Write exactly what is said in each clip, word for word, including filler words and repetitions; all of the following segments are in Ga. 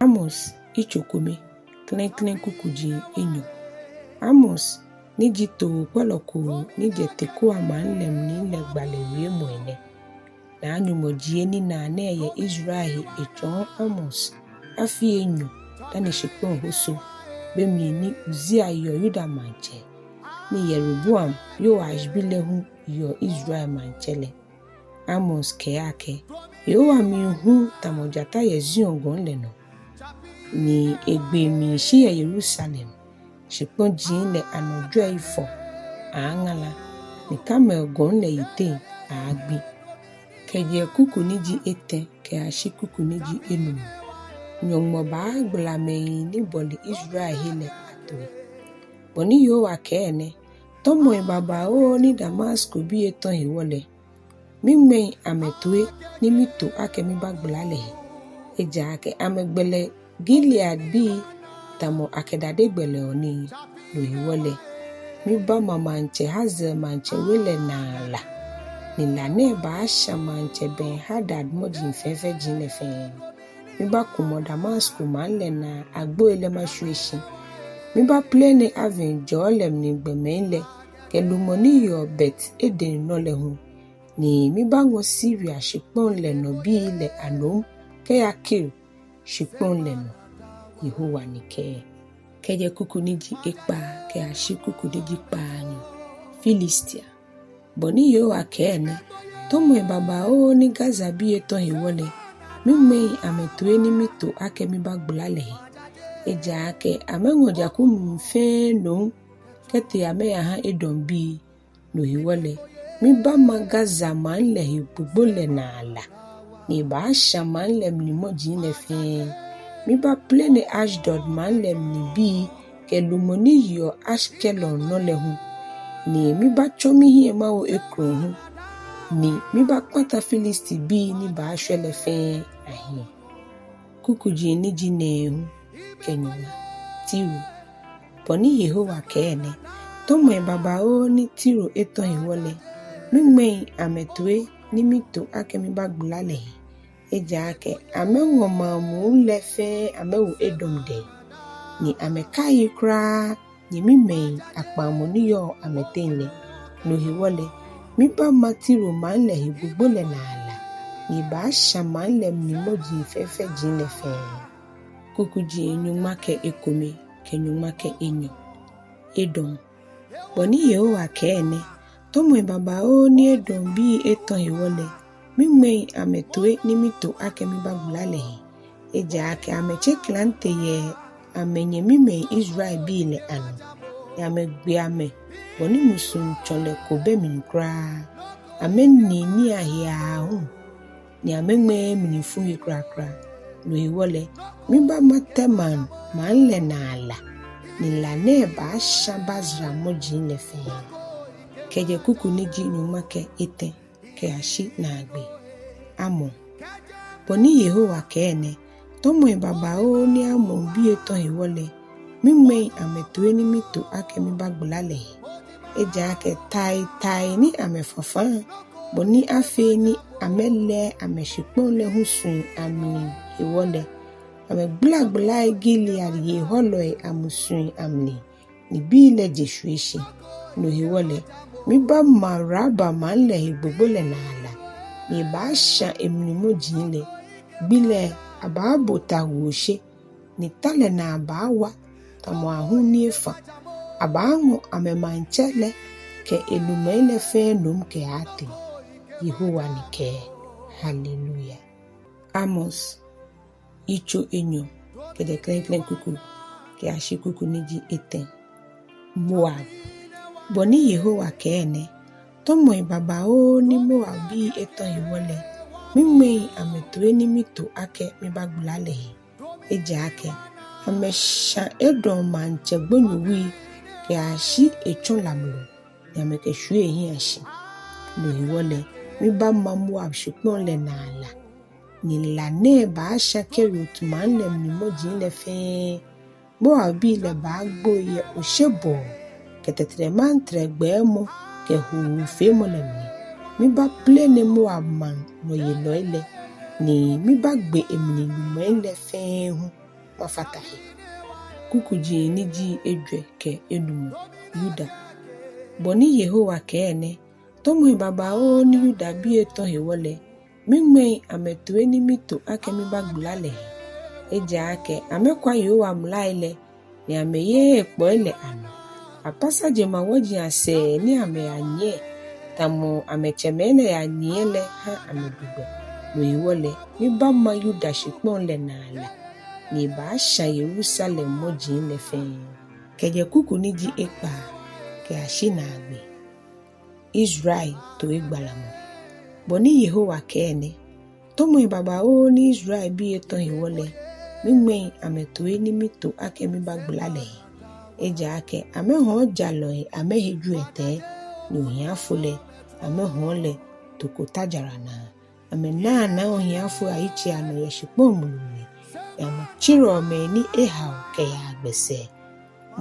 Amos yitso kome, klɛŋklɛŋ kukuji enyɔ. Amos ni ji tookwɛlɔ ko ni jɛ Tekoa maŋ lɛ mli lɛ gbalɛ wiemɔi nɛ. Naa Nyɔŋmɔ jie ninaa nɛɛ yɛ Israel he etsɔɔ Amos afii enyɔ dani shikpɔŋ hoso, be mli ni Uzia yeɔ Yuda maŋtsɛ, ni Yeroboam, Yoash bi lɛ hu, yeɔ Israel maŋtsɛ lɛ. Amos kɛɛ akɛ, Yehowa miihu tamɔ jata yɛ Zion gɔŋ lɛ nɔ, ni egbee miishi yɛ Yerusalem. Shikpɔji lɛ anɔ jwɛi fɔ aaaŋala, ni Karmel gɔŋ lɛ yiteŋ aaagbi. Kɛjɛ kuku ni ji etɛ kɛyashi kuku ni ji enumɔ. Nyɔŋmɔ baagbala mɛi ni bɔle Israel he lɛ atoi. Bɔ ni Yehowa kɛɛ nɛ, Tɔmɔi babaoo ni Damasko bii etɔ hewɔ lɛ, miŋmɛŋ amɛtoi ni mito akɛ mibagbala lɛ he. Ejaakɛ amɛgbɛlɛ Gilead bii tamɔ akɛ dade gbɛlɛɔ nii. No hewɔ lɛ, mibama maŋtsɛ Hazael maŋtsɛ we lɛ naa la, ni la nɛɛ baasha maŋtsɛ Ben-Hadad mɔji fɛfɛji lɛ fɛɛ. Mibakumɔ Damasko maŋ lɛ naa agboi lɛ mashwie shi. Mibaplene Aven jɔɔ lɛ mli gbɔmɛi lɛ kɛ lumɔ ni yeɔ Bet-Eden nɔ lɛ hu, ni mibaŋɔ Siria shikpɔŋ lɛ nɔ bii lɛ anom kɛya Kir shikpɔŋ lɛ nɔ. Yehowa ni kɛɛ. Kɛjɛ kuku ni ji ekpaa kɛyashi kuku ni ji kpaanyɔ. Filistia. Bɔ ni Yehowa kɛɛ nɛ, Tɔmɔi babaoo ni Gaza bii etɔ hewɔ lɛ, miŋmɛŋ amɛtoi ni mito akɛ mibagbala lɛ he. Ejaakɛ amɛŋɔ jaku muu fɛɛ nom kɛtee amɛyaha Edom bii. No hewɔ lɛ, mibama Gaza maŋ lɛ he gbogbo lɛ naa la, ni ebaasha maŋ lɛ mli mɔji lɛ fɛɛ. Mibaplene Ashdod maŋ lɛ mli bii kɛ lumɔ ni yeɔ Ashkelon nɔ lɛ hu, ni mibatsɔ mihiɛ mawo ekroŋ hu, ni mibakpata Filisti bii ni baashwɛ lɛ fɛɛ ahiɛ. Kukuji ni ji nɛɛhu kɛ nyɔŋma. Tiro. Bɔ ni Yehowa kɛɛ nɛ, Tɔmɔi babaoo ni Tiro etɔ hewɔ lɛ, miŋmɛŋ amɛtoi ni mito akɛ mibagbala lɛ he. Ejaakɛ amɛŋɔ maŋ muu lɛ fɛɛ amɛwo Edom dɛŋ, ni amɛkaiii kwraa nyɛmimɛi akpaŋmɔ ni yɔɔ amɛteŋ lɛ. No hewɔ lɛ, mibama Tiro maŋ lɛ he gbogbo lɛ naa la, ni ebaasha maŋ lɛ mli mɔji fɛfɛji lɛ fɛɛ. Kukuji nyɔŋma kɛ ekome kɛ nyɔŋma kɛ enyɔ. Edom. Bɔ ni Yehowa kɛɛ nɛ, Tɔmɔi babaoo ni Edom bii etɔ hewɔ lɛ, miŋmɛŋ amɛtoi ni mito akɛ mibagbala lɛ he. Ejaakɛ amɛtse klante yɛ amɛnyɛmimɛi Israelbii lɛ anɔ, ni amɛgbe amɛ bɔ ni musuŋtsɔlɛ ko bɛ mli kwraa. Amɛnii nii ahe aahu, ni amɛŋmɛɛɛ mlifu he kwraa kwraa. No hewɔ lɛ, mibama Teman maŋ lɛ naa la, ni la nɛɛ baasha Basra mɔji lɛ fɛɛ. Kɛjɛ kuku ni ji nyɔŋma kɛ etɛ kɛyashi naagbee. Amon. Bɔ ni Yehowa kɛɛ nɛ, Tɔmɔi babaoo ni Amon bii etɔ hewɔ lɛ, miŋmɛŋ amɛtoi ni mito akɛ mibagbala lɛ he. Ejaakɛ tai tai ni amɛfafaa, bɔ ni afee ni amɛlɛɛ amɛshikpɔŋ lɛ husui amli hewɔ lɛ, amɛgbalagbalai Gilead yei hɔlɔi amusui amli, ni bii lɛ je shwie shi. No hewɔ lɛ, mibama Raba maŋ lɛ he gbogbo lɛ naa la, ni ebaasha emli mɔji lɛ. Gbi lɛ abaabo tawuu oshe, ni ta lɛ naa baawa tamɔ ahum ni efa. Abaaŋɔ amɛmaŋtsɛ lɛ kɛ elumɛi lɛ fɛɛ nom kɛaatee. Yehowa ni kɛɛ. Haleluya. Amos yitso enyɔ, kɛjɛ klɛŋklɛŋ kuku kɛyashi kuku ni ji etɛ. Moab. Bɔ ni Yehowa kɛɛ nɛ, Tɔmɔi babaoo ni Moab bii etɔ hewɔ lɛ, miŋmɛŋ amɛtoi ni mito akɛ mibagbala lɛ he. Ejaakɛ amɛsha Edom maŋtsɛ gbonyo wui kɛyashi etsɔ lamlu, ni amɛkɛshwie ehiɛ shi. No hewɔ lɛ, mibama Moab shikpɔŋ lɛ naa la, ni la nɛɛ baasha Kerioth maŋ lɛ mli mɔji lɛ fɛɛ. Moabbii lɛ baagboi yɛ oshebɔɔ kɛ tɛtrɛmantrɛ gbɛɛmɔ kɛ hoofeemɔ lɛ mli. Mibaplene Moab maŋ nɔyelɔi lɛ, ni mibagbe emli lumɛi lɛ fɛɛ hu mafata he. Kukuji ni ji ejwɛ kɛ enumɔ. Yuda. Bɔ ni Yehowa kɛɛ nɛ: Tɔmɔi babaoo ni Yudabii etɔ hewɔ lɛ, miŋmɛŋ amɛtoi ni mito akɛ mibagbala lɛ he. Ejaakɛ amɛkwa Yehowa mlai lɛ, ni amɛyeee ekpɔi lɛ anɔ. Apasa jemawɔji asɛɛ ni amɛyanyiɛ, tamɔ amɛtsɛmɛi lɛ yanyiɛ lɛ ha amɛdu gbɛ. No hewɔ lɛ, mibama Yuda shikpɔŋ lɛ naa la, ni ebaasha Yerusalem mɔji lɛ fɛɛ. Kɛjɛ kuku ni ji ekpaa kɛyashi naagbee. Israel toigbalamɔ. Bɔ ni Yehowa kɛɛ nɛ: Tɔmɔi babaoo ni Israelbii etɔ hewɔ lɛ, miŋmɛŋ amɛtoi ni mito akɛ mibagbala lɛ he. Ejaakɛ amɛhɔɔ jalɔi amɛhe jwiɛtɛi, ni ohiafo lɛ, amɛhɔɔ lɛ toko ta jara naa. Amɛnaanaa ohiafoi ayitsei anɔ yɛ shikpɔŋ mulu mli, ni amɛtsirɛɔ mɛi ni ehao kɛyaa gbɛsɛɛ.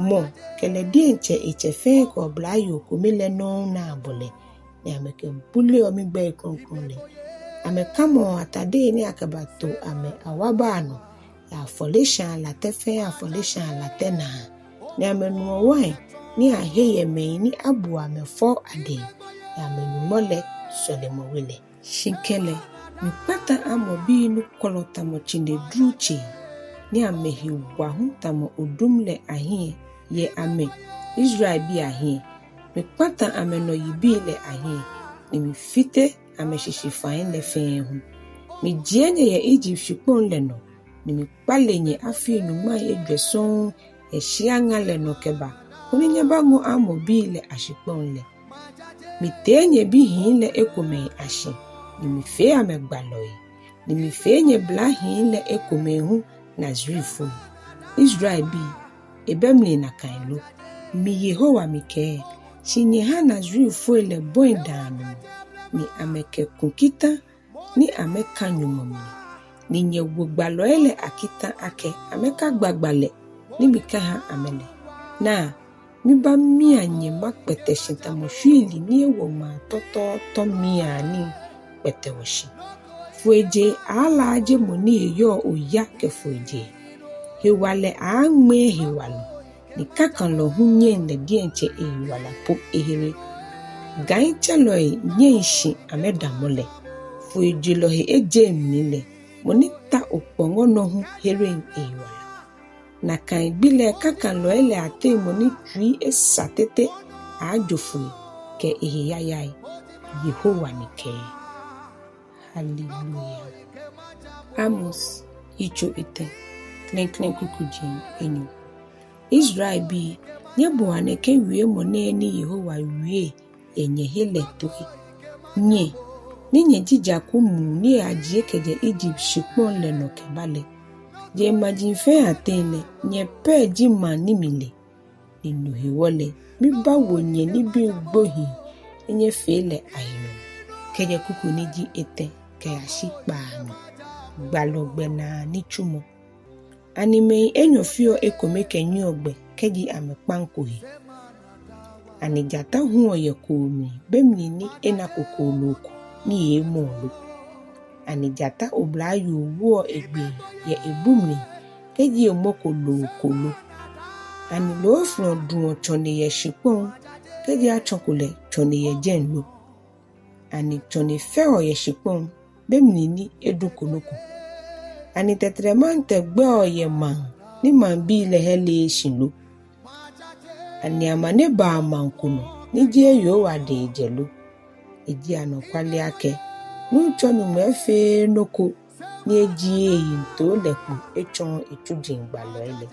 Mɔ kɛ lɛ diɛŋtsɛ etsɛ fɛɛ kɛ oblayoo kome lɛ nɔŋŋ naa bɔlɛ, ni amɛkɛbuleɔ migbɛi krɔŋkrɔŋ lɛ. Amɛkamɔɔ atadei ni akɛbato amɛ awaba anɔ yɛ afɔleshaa latɛ fɛɛ afɔleshaa latɛ naa, ni amɛnuɔ wain ni ahe yɛ mɛi ni abu amɛ fɔ adɛŋ yɛ amɛNyɔŋmɔ lɛ sɔlemɔwe lɛ. Shi kɛlɛ, mikpata Amorbii ni kwɔlɔ tamɔ tsinedru tsei, ni amɛhe wa hu tamɔ odum lɛ ahiɛ yɛ amɛ, Israelbii ahiɛ. Mikpata amɛnɔ yibii lɛ ahiɛ, ni mifite amɛshishifai lɛ fɛɛ hu. Mijie nyɛ yɛ Egypt shikpɔŋ lɛ nɔ, ni mikpale nyɛ afii nyɔŋmai ejwɛ sɔŋŋ yɛ shia ŋa lɛ nɔ kɛba, koni nyɛbaŋɔ Amorbii lɛ ashikpɔŋ lɛ. Mitee nyɛbihii lɛ ekomɛi ashi, ni mifee amɛ gbalɔi, ni mifee nyɛblahii lɛ ekomɛi hu Nazirifoi. Israelbii, ebɛ mli nakai lo? Mi Yehowa mikɛɛ. Shi nyɛha Nazirifoi lɛ bɔi dãanumɔ, ni amɛkɛku kita ni amɛka Nyɔŋmɔ mli, ni nyɛwo gbalɔi lɛ akita akɛ amɛkagba gbalɛ ni mikaha amɛ lɛ. Naa, mibamia nyɛ makpɛtɛ shi tamɔ shwiili ni ewo ŋmaa tɔtɔɔtɔ miaa nii kpɛtɛɔ shi. Foijee aalaaje mɔ ni eyɔɔ oya kɛ foijee. Hewalɛ aaŋmɛɛ hewalɔ, ni kakalɔ hu nyɛŋ lɛ diɛŋtsɛ eyiwala po ehere. Gãitsɛlɔi nyɛŋ shi amɛdamɔ lɛ. Foijelɔ he ejeŋ mli lɛ, mɔ ni ta okpɔŋɔ nɔ hu hereŋ eyiwala. Nakai gbi lɛ kakalɔi lɛ ateŋ mɔ ni tsui esa tete aaajo foi kɛ ehe yayai. Yehowa ni kɛɛ. Hallelujah. Amos yitso etɛ, klɛŋklɛŋ kukuji enyɔ. Israelbii, nyɛboa nɛkɛ wiemɔ nɛɛ ni Yehowa wie yɛ nyɛhe lɛ toi. Nyɛ ni nyɛji jaku muu ni ajie kɛjɛ Egypt shikpɔŋ lɛ nɔ kɛba lɛ. Jeŋmaji fɛɛ ateŋ lɛ, nyɛ pɛ ji maŋ ni mile. Ni no hewɔ lɛ, mibawo nyɛ nibii gbohii ni nyɛfee lɛ ahe nɔ. Kɛjɛ kuku ni ji etɛ kɛyashi kpaanyɔ. Gbalɔ gbɛnaa nitsumɔ. Ani mɛi enyɔ feɔ ekome kɛnyiɛɔ gbɛ kɛji amɛkpaŋko he? Ani jata huɔ yɛ koo mli be mli ni enako kooloo ko ni eemɔɔ lo? Ani jata oblayoo woɔ egbee yɛ ebu mli kɛji emɔko loo ko lo? Ani loofɔlɔ duɔ tsɔne yɛ shikpɔŋ kɛji atsɔko lɛ tsɔne yɛ jɛi lo? Ani tsɔne fɛɔ yɛ shikpɔŋ be mli ni eduko nɔ ko? Ani tɛtrɛmantɛrɛ gbɛɔ yɛ maŋ ni maŋbii lɛ hɛleee shi lo? Ani amane baa maŋ ko nɔ ni jeee Yehowa dɛŋ ejɛ lo? Eji anɔkwale akɛ, Nuŋtsɔ Nyɔŋmɔ efeee nɔ ko ni ejieee eyiŋtoo lɛ kpo etsɔɔ etsuji gbalɔi lɛ.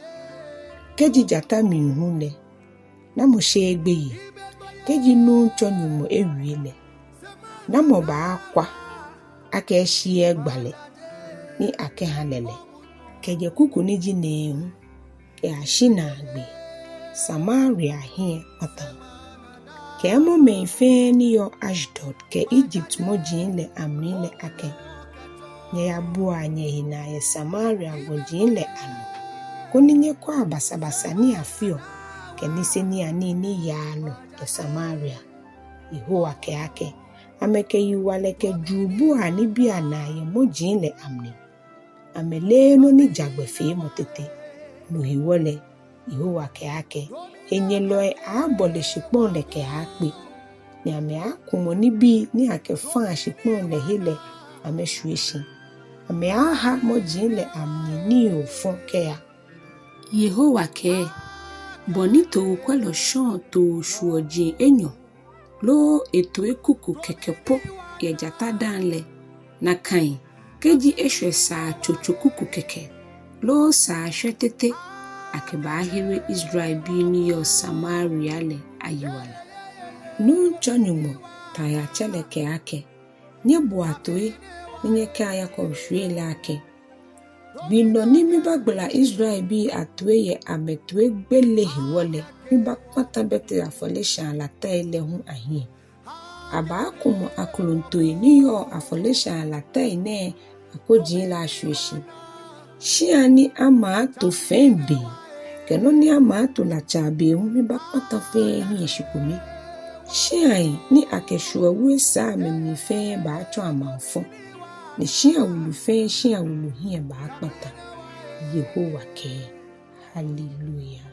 Kɛji jata miihu lɛ, namɔ sheee gbeyei? Kɛji Nuŋtsɔ Nyɔŋmɔ ewie lɛ, namɔ baakwa akɛ eshiɛ gbalɛ ni akɛha lɛ lɛ? Kɛjɛ kuku ni ji nɛɛhu kɛyashi naagbee. Samaria hiɛ kpataa. Kɛɛmɔ mɛi fɛɛ ni yɔɔ Ashdod kɛ Egypt mɔji lɛ amli lɛ akɛ, nyɛyabua nyɛhe naa yɛ Samaria gɔji lɛ anɔ, koni nyɛkwɛa basabasa ni afeɔ kɛ niseniianii ni yaa nɔ yɛ Samaria. Yehowa kɛɛ akɛ, Amɛkɛ yiwalɛ kɛ juu buaa nibii anaa yɛ mɔji lɛ amli. Amɛleee nɔ ni ja gbɛ feemɔ tete. No hewɔ lɛ, Yehowa kɛɛ akɛ, henyɛlɔi aaabɔle shikpɔŋ lɛ kɛaakpe, ni amɛaakumɔ nibii ni akɛfaa shikpɔŋ lɛ he lɛ amɛshwie shi. Amɛaaha mɔji lɛ amli nii ofɔŋ kɛya. Yehowa kɛɛ, bɔ ni tookwɛlɔ shɔɔ too shwuɔji enyɔ, loo etoi kuku kɛkɛ po yɛ jata daaŋ lɛ, nakai kɛji eshwɛ saa tsotso kuku kɛkɛ, loo saa shwɛ tete, akɛbaahere Israelbii ni yɔɔ Samaria lɛ ayiwala. Nuŋtsɔ Nyɔŋmɔ, Taiatsɛ lɛ, kɛɛ akɛ, nyɛboa toi ni nyɛkɛa Yakob shwiei lɛ akɛ, gbi nɔ ni mibaagbala Israelbii atoi yɛ amɛtoigbele hewɔ lɛ, mibaakpata Betel afɔleshaa latɛi lɛ hu ahiɛ. Abaakumɔ aklontoi ni yɔɔ afɔleshaa latɛi nɛɛ akoji lɛ ashwie shi. Shia ni ama ato fɛi be kɛ nɔ ni ama ato latsa be hu mibaakpata fɛɛ hiɛ shi kome. Shiai ni akɛ shwuɔ wue saa amɛmli fɛɛ baatsɔ amaŋfɔ, ni shia wulu fɛɛ shia wulu hiɛ baakpata. Yehowa kɛɛ. Haleluya.